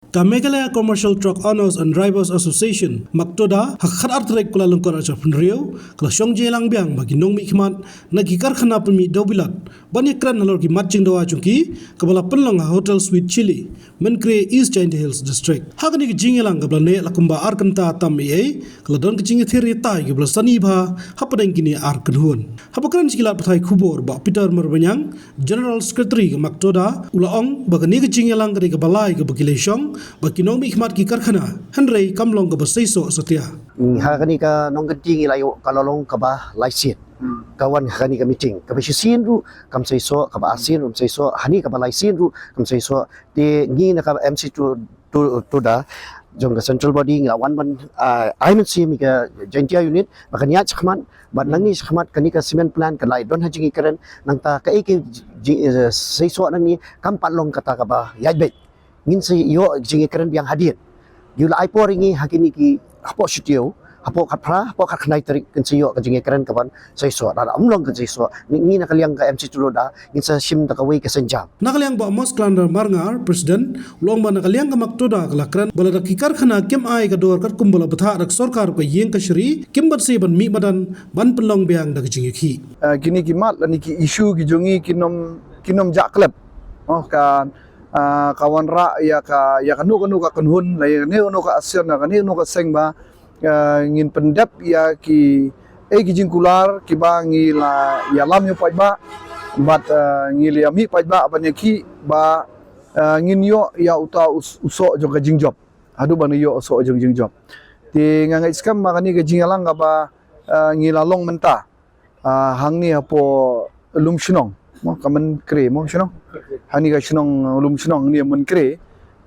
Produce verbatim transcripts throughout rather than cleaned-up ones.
Ka Meghalaya Commercial Truck Owners and Drivers Association, MCTODA, ha ka khatar tarik Kyllalyngkot arhajar phew hynriew, ka la shong jingïalang biang bad ki nongmihkhmat na ki karkhana pynmih dewbilat ban ïakren halor ki mat jingdawa jong ki, kaba la pynlong ha Hotel Sweet Chilli, Mynkre, East Jaintia Hills District. Ha kane ka jingïalang kaba la neh la kumba ar kynta tam eiei, ka la don ka jingïathir ïatai kaba la sani bha hapdeng kine ar kynhun. Haba kren sha ki lad pathai khubor, Bah Peter Marbaniang, General Secretary ka MCTODA, u la ong ba kane ka jingïalang ka dei kaba lai kaba ki la shong bad ki nongmihkhmat ki karkhana, hynrei kam long kaba seisoh satia. Ha kane ka nongkynti ngi la ïoh ka la long kaba lai sien. Ka wan ha kane ka meeting kaba shisien ruh kam seisoh, kaba ar sien ruh kam seisoh, ha kane kaba lai sien ruh kam seisoh. Te ngi na ka MCTODA jong ka central body ngi la wan ban, ah, ai mynsiem ïa ka Jaintia unit ba kan ïaid shakhmat, bad nangne shakhmat kane ka cement plant kan ïai don ha jingïakren. Nangta kaei ka jing, eh, seisoh nangne kam pat long kata kaba ïaid beit. Ngin sa ïoh jingïakren biang hadien. Ki la ai por ïa ngi ha kine ki hapoh shi taïew, hapoh khatphra, hapoh khatkhyndai tarik kin sa ïoh ka jingïakren kaban seisoh. Lada ym long kan seisoh, ngi, ngi na ka liang ka MCTODA ngin sa shim da kawei ka sienjam. Na ka liang Bah Mosklander Marngar, President, u la ong ba na ka liang ka MCTODA ka la kren ba lada ki karkhana kim ai ka dor katkum ba la bthah da ka sorkar ka ïing kashari, kim pat shym ban mih madan ban pynlong biang da ka jingïakhih. Ah, kine ki mat lane ki issue ki jong ngi kin ym, kin ym jah klet. Oh, ka, ah, ka wanrah ïa ka, ïa kano kano ka kynhun, la ïa kano kano ka association, la ïa kano kano ka seng ba, ah, ngin pyndep ïa kiei ki jingkular kiba ngi la ïalam ïa u paidbah bad, ah, ngi la ïamih paidbah ban ïakhih ba, ah, ngin ïoh ïa uta u s-, u soh jong ka jingjop. Haduh ban ïoh u soh jong ka jingjop. Te nga ngeit skhem ba kane ka jingïalang kaba, ah, ngi la long mynta, ah, hangne hapoh Lumshnong, mo, ka Mynkre, mo, shnong. Hangne ka shnong, uh, Lumshnong, hangne Mynkre.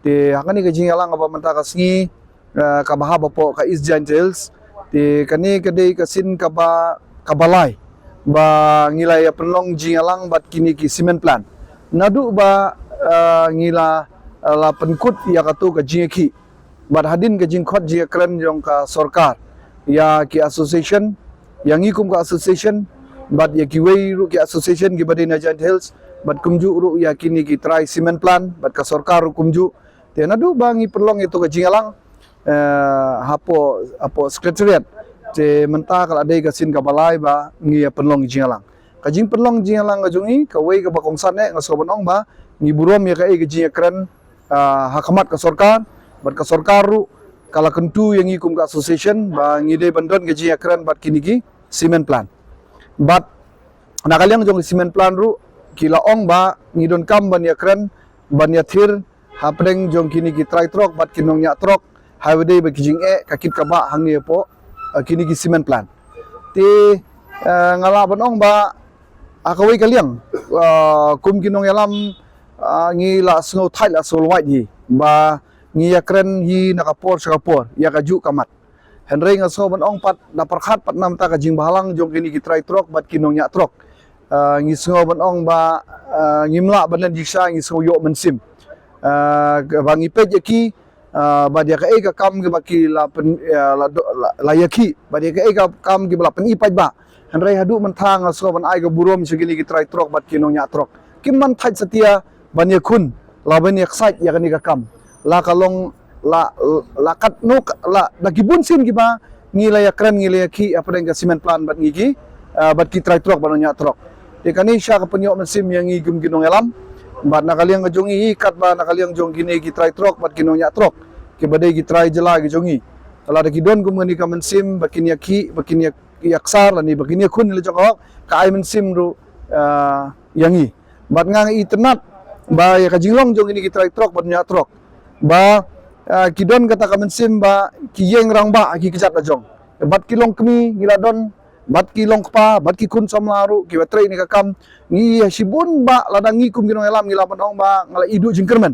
Te ha kane ka jingïalang kaba mynta ka sngi, uh, kaba hap hapoh ka East Jaintia Hills. Te kane ka dei ka sien kaba, kaba lai ba ngi la ïa pynlong jingïalang bad kine ki cement plant. Naduh ba, uh, ngi la, uh, la pynkut ïa kato ka jingïakhih. Bad hadien ka jingkhot jingïakren jong ka sorkar ïa ki association, ïa ngi kum ka association, bad ïa kiwei ruh ki association kiba dei na Jaintia Hills, bad kumjuh ruh ïa kine ki trai cement plant, bad ka sorkar ruh kumjuh. Te naduh ba ngi pynlong ïa kato ka jingïalang, eh, hapoh, hapoh secretariat. Te mynta ka la dei ka sien kaba lai ba ngi ïa pynlong jingïalang. Ka jingpynlong jingïalang ka jong ngi, kawei kaba kongsan eh, nga sngew ban ong ba ngi burom ïa kaei ka jingïakren, ah, ha khmat ka sorkar, bad ka sorkar ruh ka la kyntu ïa ngi kum ka association ba ngi dei ban don ka jingïakren bad kine ki cement plant. Bad na ka liang jong ki cement plant ruh ki la ong ba ngi donkam ban ïakren, ban ïathir hapdeng jong kine ki trai trok bad ki nongñiah trok, ha kaba ïadei bad ki jingeh ka kit ka bah hangne hapoh, eh, kine ki cement plant. Te, eh, nga lah ban ong ba ha kawei ka liang, eh, kum ki nongïalam, eh, ngi la sngew thait, la sngew lwait hi ba ngi ïakren hi na ka por sha ka por ïa kajuh ka mat. Hynrei nga sngew ban ong pat, da pyrkhat pat namar ka jingbhalang jong kine ki trai trok bad ki nongñiah trok, eh, ngi sngew ban ong ba, eh, ngim lah ban len jingshisha, ngi sngew ïoh mynsiem, eh, ba ngi peit ïa ki, eh, bad ïa kaei ka kam kiba ki la pyn, eh, la do, la, la ïakhih, bad ïa kaei ka kam kiba la pyni paidbah. Hynrei haduh mynta nga sngew ban ai ka burom sha kine ki trai trok bad ki nongñiah trok. Kim man thait satia ban ïakhun, la ban ïaksaid ïa kane ka kam. La ka long, la, la katno ka, la, da ki bun sien kiba ngi la ïakren, ngi la ïakhih hapdeng ka cement plant bad ngi ki, eh, bad ki trai trok bad nongñiah trok. Te kane shisha ka pynïoh mynsiem ïa ngi kum ki nongïalam. Bad na ka liang ka jong ngi hi katba na ka liang jong kine ki trai trok bad ki nongñiah trok, kiba dei ki trai jylla ki jong ngi, lada ki don kum kane ka mynsiem ba kin ïakhih, ba kin ïa, ïaksar lane ba kin ïakhun ïa la jong ka hok, ka ai mynsiem ruh, eh, ïa ngi. Bad nga nga itynnad ba ïa ka jinglong jong kine ki trai trok bad nongñiah trok ba, ah, ki don kata ka mynsiem ba ki ïeng rangbah ha ki kjat la jong. Bad ki long kmie ngi la don, bad ki long kpa, bad ki khun samla ruh kiba trei ïa kane ka kam. Ngi ïa shibun ba lada ngi kum ki nongïalam ngi lah ban ong ba nga la ïeh duh jingkyrmen.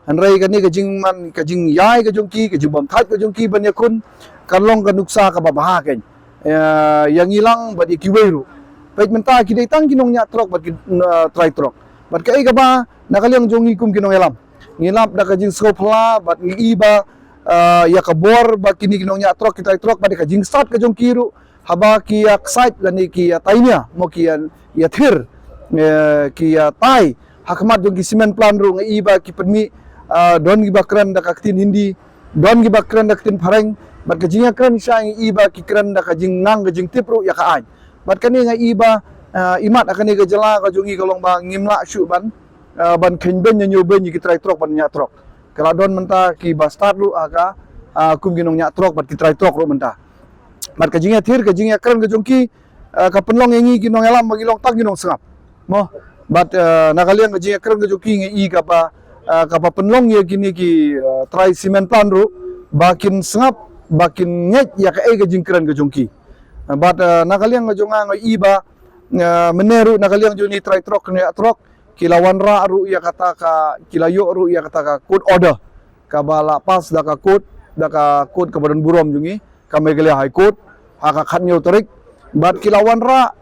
Hynrei kane ka jingman, ka jingïai ka jong ki, ka jingbymthait ka jong ki ban ïakhun, kan long ka nuksa kaba bha keiñ, eh, ïa ngi lang bad ïa kiwei ruh. Peit mynta ki dei tang ki nongñiah trok bad ki, eh, trai trok. Bad kaei kaba na ka liang jong ngi kum ki nongïalam, ngi lap da ka jingsngewphylla bad ngi i ba, eh, ïa ka bor ba kine ki nongñiah trok, ki trai trok, bad ïa ka jingstad ka jong ki ruh, haba ki ïaksaid lane ki ïatainia, mo, ki ïa, ïathir, eh, ki ïatai ha khmat jong ki cement plant ruh nga i ba ki pynmih, Ah, don kiba kren da ka ktien Hindi, don kiba kren da ka ktien Phareng, bad ka jingïakren shisha ngi i ba ki kren da ka jingnang ka jingtip ruh ïa ka aiñ. Bad kane nga i ba, ah, imat ha kane ka jylla ka jong ngi ka long ba ngim lah shuh ban, ah, ban khein beiñ, ñiew beiñ ïa ki trai trok bad ñiah trok. Ka la don mynta kiba start ruh ha ka, ah, kum ki nongñiah trok bad ki trai trok ruh mynta. Bad ka jingïathir, ka jingïakren ka jong ki, ah, ka pynlong ïa ngi ki nongïalam ba ngi long tang ki nongsngap. Mo, bad, ah, na ka liang ka jingïakren ka jong ki ngi i kaba, ah, kaba pynlong ïa kine ki, ah, trai cement plant ruh ba kin sngap, ba kin ngeit ïa kaei ka jingkren ka jong ki. Ah, bad, ah, na ka liang ka jong nga ngi i ba, ah, mynne ruh na ka liang jong ngi trai trok, ñiah trok, ki la wanrah ruh ïa kata ka, ki la ïoh ruh ïa kata ka court order kaba la pass da ka court, da ka court kaba don burom jong ngi, ka Meghalaya High Court, ha ka khathynñiew tarik. Bad ki la wanrah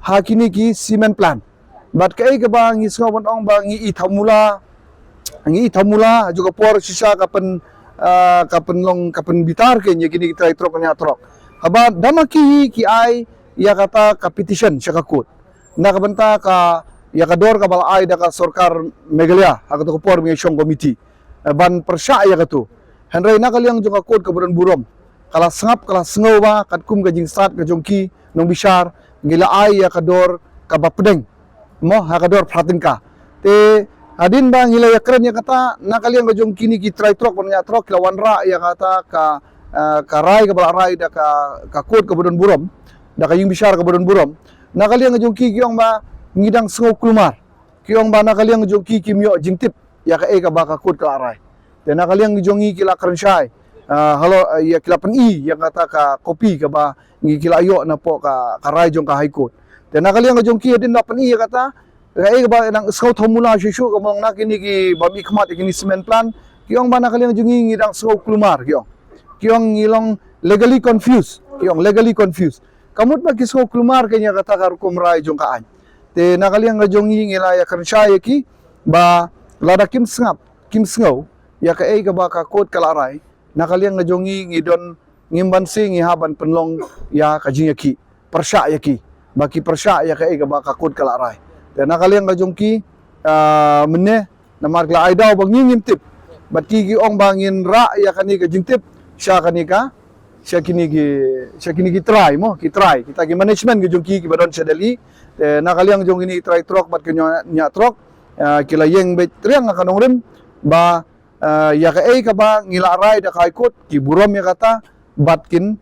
ha kine ki cement plant. Bad kaei kaba ngi sngew ban ong ba ngi i thaw mula, ngi i thaw mula, ha ju ka por shisha ka pyn, ah, ka pynlong, ka pynbitar keiñ ïa kine ki trai trok, ñiah trok. Haba da ma ki hi ki ai ïa kata ka petition sha ka court. Na ka bynta ka, ïa ka dor kaba la ai da ka sorkar Meghalaya, ha kato ka por ba ngi shong komiti, eh, ban pyrshah ïa kato. Hynrei na ka liang jong ka court kaba don burom, ka la sngap, ka la sngew ba katkum ka jingstad ka jong ki nongbishar, ngi la ai ïa ka dor kaba pdeng, mo, ha ka dor phra tyngka. Te hadien ba ngi la ïakren ïa kata, na ka liang ka jong kine ki trai trok bad ñiah trok ki la wanrah ïa kata ka, ah, ka rai kaba la rai da ka, ka court kaba don burom, da ka ïingbishar kaba don burom. Na ka liang ka jong ki ki ong ba ngi dang sngew kulmar. Ki ong ba na ka liang ka jong ki kim ïoh jingtip ïa kaei kaba ka court ka la rai. Te na ka liang ka jong ngi ki la kren shai, ah, halor, ah, ïa ki la pyni ïa kata ka kopi kaba ngi ki la ïoh napoh ka, ka rai jong ka High Court. Te na ka liang ka jong ki hadien la pyni ïa kata, kaei kaba nang sngew thaw mula shuh shuh ka mong na kine kiba mihkhmat ïa kine cement plant, ki ong ba na ka liang jong ngi ngi dang sngew kulmar, ki ong. Ki ong ngi long legally confused, ki ong legally confused. Ka mut ba ki sngew kulmar keiñ ïa kata ka rukom rai jong ka aiñ. Te na ka liang ka jong ngi ngi la ïakren shai ïa ki ba lada kim sngap, kim sngew ïa kaei kaba ka court ka la rai, na ka liang ka jong ngi ngi don, ngim banse, ngi hap ban pynlong ïa ka jingïakhih, pyrshah ïa ki, ba ki pyrshah ïa kaei kaba ka court ka la rai. Te na ka liang ka jong ki, ah, mynne, namar ki la ai daw ba ngi ngim tip, bad ki ki ong ba ngin rah ïa kane ka jingtip sha kane ka, sha kine ki, sha kine ki trai, mo, ki trai, kita ki management ki jong ki kiba don sha Delhi. Te na ka liang jong kine ki trai trok bad ki ñiah, ñiah trok, ah, ki la ïeng beit riang ha ka nongrim ba, ah, ïa kaei kaba ngi la rai da ka High Court ki burom ïa kata, bad kin,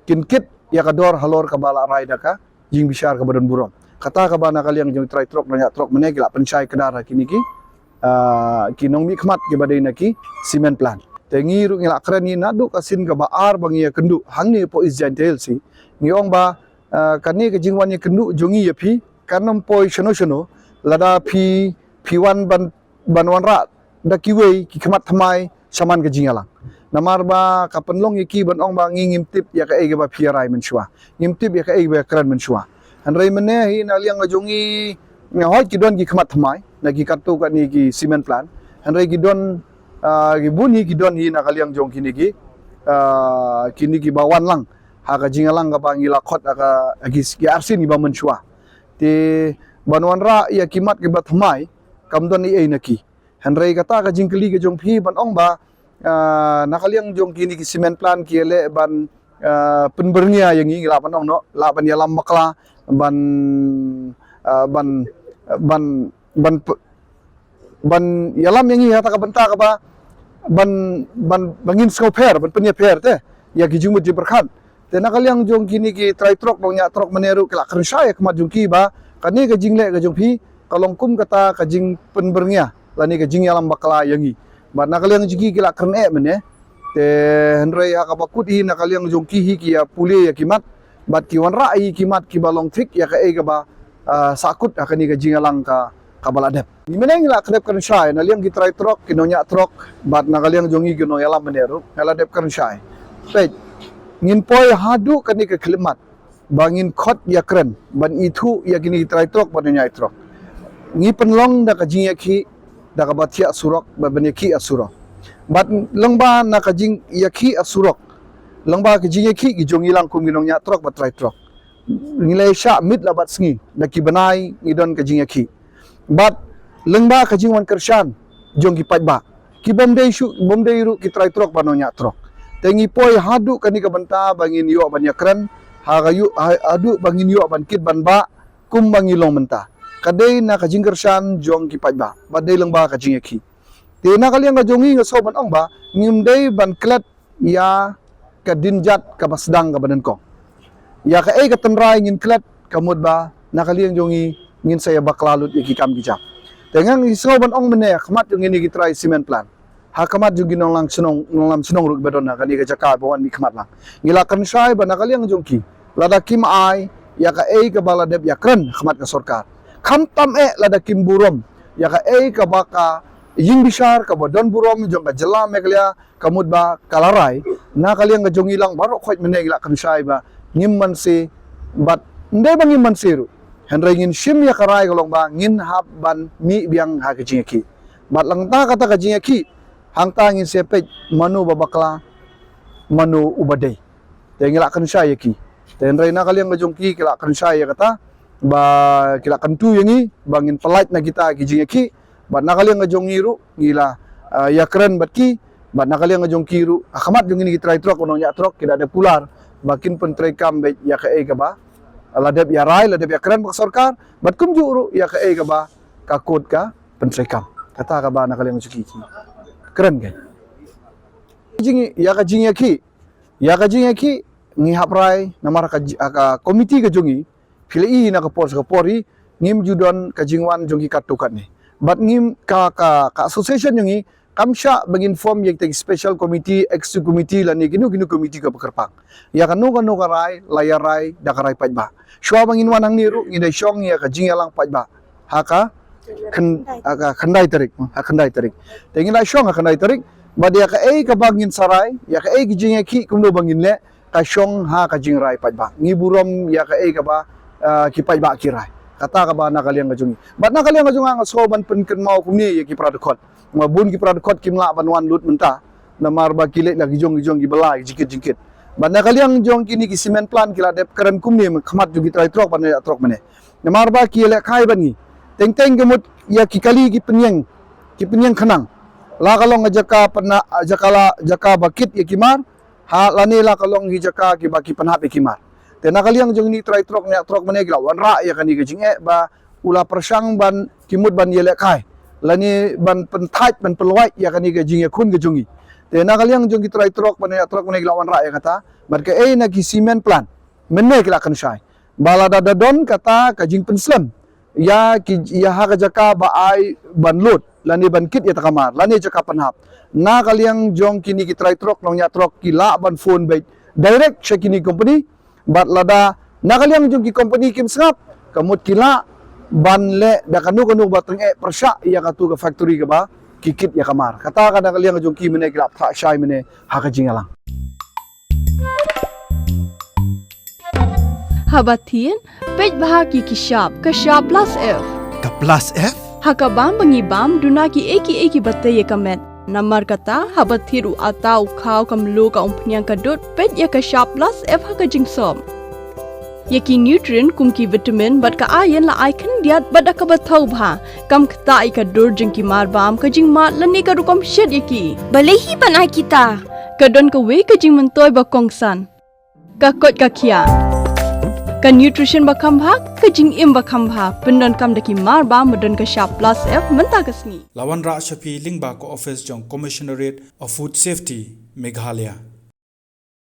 kin kit ïa ka dor halor kaba la rai da ka ïingbishar kaba don burom. Kata kaba na ka liang jong trai trok, ñiah trok mynne ki la pynshai kdar ha kine ki, ah, ki nongmihkhmat kiba dei na ki cement plant. Te ngi ruh ngi la kren hi naduh ka sien kaba ar ba ngi ïakynduh hangne hapoh East Jaintia Hills hi, ngi ong ba, ah, kane ka jingwan ïakynduh jong ngi ïa phi kan ym poi shano shano lada phi, phi wan ban, ban wanrah da kiwei ki khmat thymmai shaman ka jingïalang. Namar ba ka pynlong ïa ki ban ong ba ngi ngim tip ïa kaei kaba phi ïa rai mynshuwa, ngim tip ïa kaei kaba ïa kren mynshuwa. Hynrei mynne hi na liang ka jong ngi, nga hoi ki don ki khmat thymmai na ki katto katne ki cement plant. Hynrei ki don, ah, ki bun hi ki don hi na ka liang jong kine ki, ah, kine kiba wan lang ha ka jingïalang kaba ngi la khot ha ka, ha ki, ki arsien kiba mynshuwa. Te ban wanrah ïa ki mat kiba thymmai kam don ei ei na ki. Hynrei kata ka jingkylli ka jong phi ban ong ba, ah, na ka liang jong kine ki cement plant ki leh ban, ah, pynbyrngia ïa ngi, lah ban ong noh, lah ban ïalam bakla, ban, ah, ban, ban, ban p-, ban ïalam ïa ngi ha kata ka bynta kaba ban, ban, ban ngin sngewpher, ban pynïapher te ïa ki jingmut jingpyrkhat. Te na ka liang jong kine ki trai trok, nongñiah trok mynne ruh ki la kren shai ha khmat jong ki ba kane ka jingleh ka jong phi ka long kum kata ka jingpynbyrngia lane ka jingïalam bakla ïa ngi. Bad na ka liang jong ki ki la kren eh mynne. Te hynrei ha kaba kut hi na ka liang jong ki hi ki ïa pule ïa ki mat bad ki wanrah ïa ki mat kiba long thik ïa kaei kaba, ah, sahkut ha kane ka jingïalang ka, kaba la dep. Ngi mynne ngi la kdep kren shai na liang ki trai trok, ki nongñiah trok bad na ka liang jong ngi ki nongïalam mynne ruh ngi la dep kren shai. Peit, ngin poi haduh kane ka khyllipmat ba ngin khot ïakren ban ithuh ïa kine ki trai trok bad nongñiah trok. Ngi pynlong da ka jingïakhih da kaba thiah surok bad ban ïakhih ha surok. Bad lyngba na ka jingïakhih ha surok, lyngba ka jingïakhih ki jong ngi lang kum ki nongñiah trok bad trai trok, ngi la shah miet la bad sngi, da ki bnai ngi don ka jingïakhih. Bad lyngba ka jingwan kyrshan jong ki paidbah, ki bym dei shuh, bym dei ruh ki trai trok bad nongñiah trok. Te ngi poi haduh kane ka bynta ba ngin ïoh ban ïakren, ha ka ïoh, ha, haduh ba ngin ïoh ban kit ban bah, kum ba ngi long mynta. Ka dei na ka jingkyrshan jong ki paidbah, bad dei lyngba ka jingïakhih. Te na ka liang ka jong ngi nga sngew ban ong ba, ngim dei ban klet ïa ka dien jait kaba sdang kaba nyngkong. Ïa kaei ka tynrai ngin klet, ka mut ba na ka liang jong ngi ngin sa ïa bakla lut ïa ki kam ki jam. Te nga sngew ban ong mynne ha khmat jong ngi ki trai cement plant, ha khmat jong ki nonglam shnong, nonglam shnong ruh ba don ha kane ka jaka ba wan mih khmat lang. Ngi la kren shai ba na ka liang jong ki, lada kim ai ïa kaei kaba la dep ïakren ha khmat ka sorkar, khamtam eh lada kim burom ïa kaei kaba ka ïing bishar kaba don burom jong ka jylla Meghalaya, ka mut ba ka la rai, na ka liang ka jong ngi lang baroh khoit mynne ngi la kren shai ba ngim mynsiem, bad ym dei ba ngim mynsiem ruh, hynrei ngin shim ïa ka rai ka long ba ngin hap ban mih biang ha ka jingïakhih. Bad lyngba kata ka jingïakhih, hangta ngin sa peit mano ba bakla, mano uba dei. Te ngi la kren shai ïa ki. Te hynrei na ka liang ka jong ki, ki la kren shai ïa kata, ba ki la kyntu ïa ngi ba ngin pyllait na kita ki jingïakhih. Bad na ka liang ka jong ngi ruh ngi la, ah, ïakren bad ki. Bad na ka liang ka jong ki ruh, ha khmat jong ngi ki trai trok, nongñiah trok, ki la dep kular ba kin pyntreikam beit ïa kaei kaba la dep ïa rai, la dep ïakren bad ka sorkar, bad kumjuh ruh ïa kaei kaba ka kot ka pyntreikam. Kata kaba na ka liang jong ki ki kren ka jing, ïa ka jingïakhih. Ïa ka jingïakhih ngi hap rai namar ka ji-, ka komiti ka jong ngi, phi la i na ka por sha ka por hi, ngim ju don ka jingwan jong ki katto katne. Bad ngim ka, ka, ka association jong ngi, kam shah ba ngin form ïa kita ki special committee, executive committee lane kino kino committee kaba kyrpang. Ïa kano kano ka rai, la ïa rai da ka rai paidbah. Shuwa ba ngin wan hangne ruh, ngin da shong ïa ka jingïalang paidbah ha ka khyn-, ha ka khyndai tarik, ha khyndai tarik. Te ngin da shong ha khyndai tarik, bad ïa kaei kaba ngin sa rai, ïa kaei ki jingïakhih kumno ba ngin leh, ka shong ha ka jingrai paidbah. Ngi burom ïa kaei kaba, ah, ki paidbah ki rai. Kata kaba na ka liang ka jong ngi. Bad na ka liang ka jong nga nga sngew ban pynkynmaw kumne ïa ki para dkhot. Namar bun ki para dkhot kim lah ban wan lut mynta, namar ba ki leit la ki jong ki jong ki bylla jingkit jingkit. Bad na ka liang jong kine ki cement plant ki la dep kren kumne ha khmat jong ki trai trok bad nongñiah trok mynne. Namar ba ki lehkai bad ngi. Teng teng ka mut ïa ki kali ki pynïeng, ki pynïeng khnang. La ka long ka jaka pynah, jaka la, jaka ba kit ïa ki mar, ha lane la ka long ki jaka kiba ki pynhap ïa ki mar. Te na ka liang jong kine ki trai trok, nongñiah trok mynne ki la wanrah ïa kane ka jingeh ba u la pyrshang ban, ki mut ban ïalehkai lane ban pynthait, ban pynlwait ïa kane ka jingïakhun ka jong ngi. Te na ka liang jong ki trai trok bad nongñiah trok mynne ki la wanrah ïa kata. Bad kaei na ki cement plant mynne ki la kren shai ba lada da don kata ka jingpynslem ïa ki, ïa ha ka jaka ba ai ban lut lane ban kit ïa ta ka mar lane jaka pynhap, na ka liang jong kine ki trai trok, nongñiah trok ki lah ban phone beit direct sha kine ki company. Bad lada na ka liang jong ki company kim sngap, ka mut ki lah ban leh da kano kano ba tyngeh pyrshah ïa katu ka factory kaba ki kit ïa ka mar. Kata ka na ka liang jong ki mynne ki la phah shai mynne ha ka jingïalang. Haba thied, peit bha ki ki shap, ka shap plus F. Ka plus F? Ha ka bam ba ngi bam, duna kiei kiei kiba tei ïa ka met. Namar kata, haba thied u atta, u khaw, ka mluh, ka umphniang, ka dud, peit ïa ka shap plus F ha ka jingsop. Ïa ki nutrient kum ki vitamin bad ka iron la ai khyndiat bad da kaba thaw bha. Kam ktah ïa ka dur jong ki mar bam, ka jingmad lane ka rukom shet ïa ki. Balei hi ban ai kita? Ka don kawei ka jingmyntoi ba kongsan. Ka koit ka khiah. Ka nutrition ba kham bha, ka jingim ba kham bha. Pyndonkam da ki mar bam ba don ka shap plus F mynta ka sngi. La wanrah sha phi lyngba ka office jong Commissionerate of Food Safety, Meghalaya.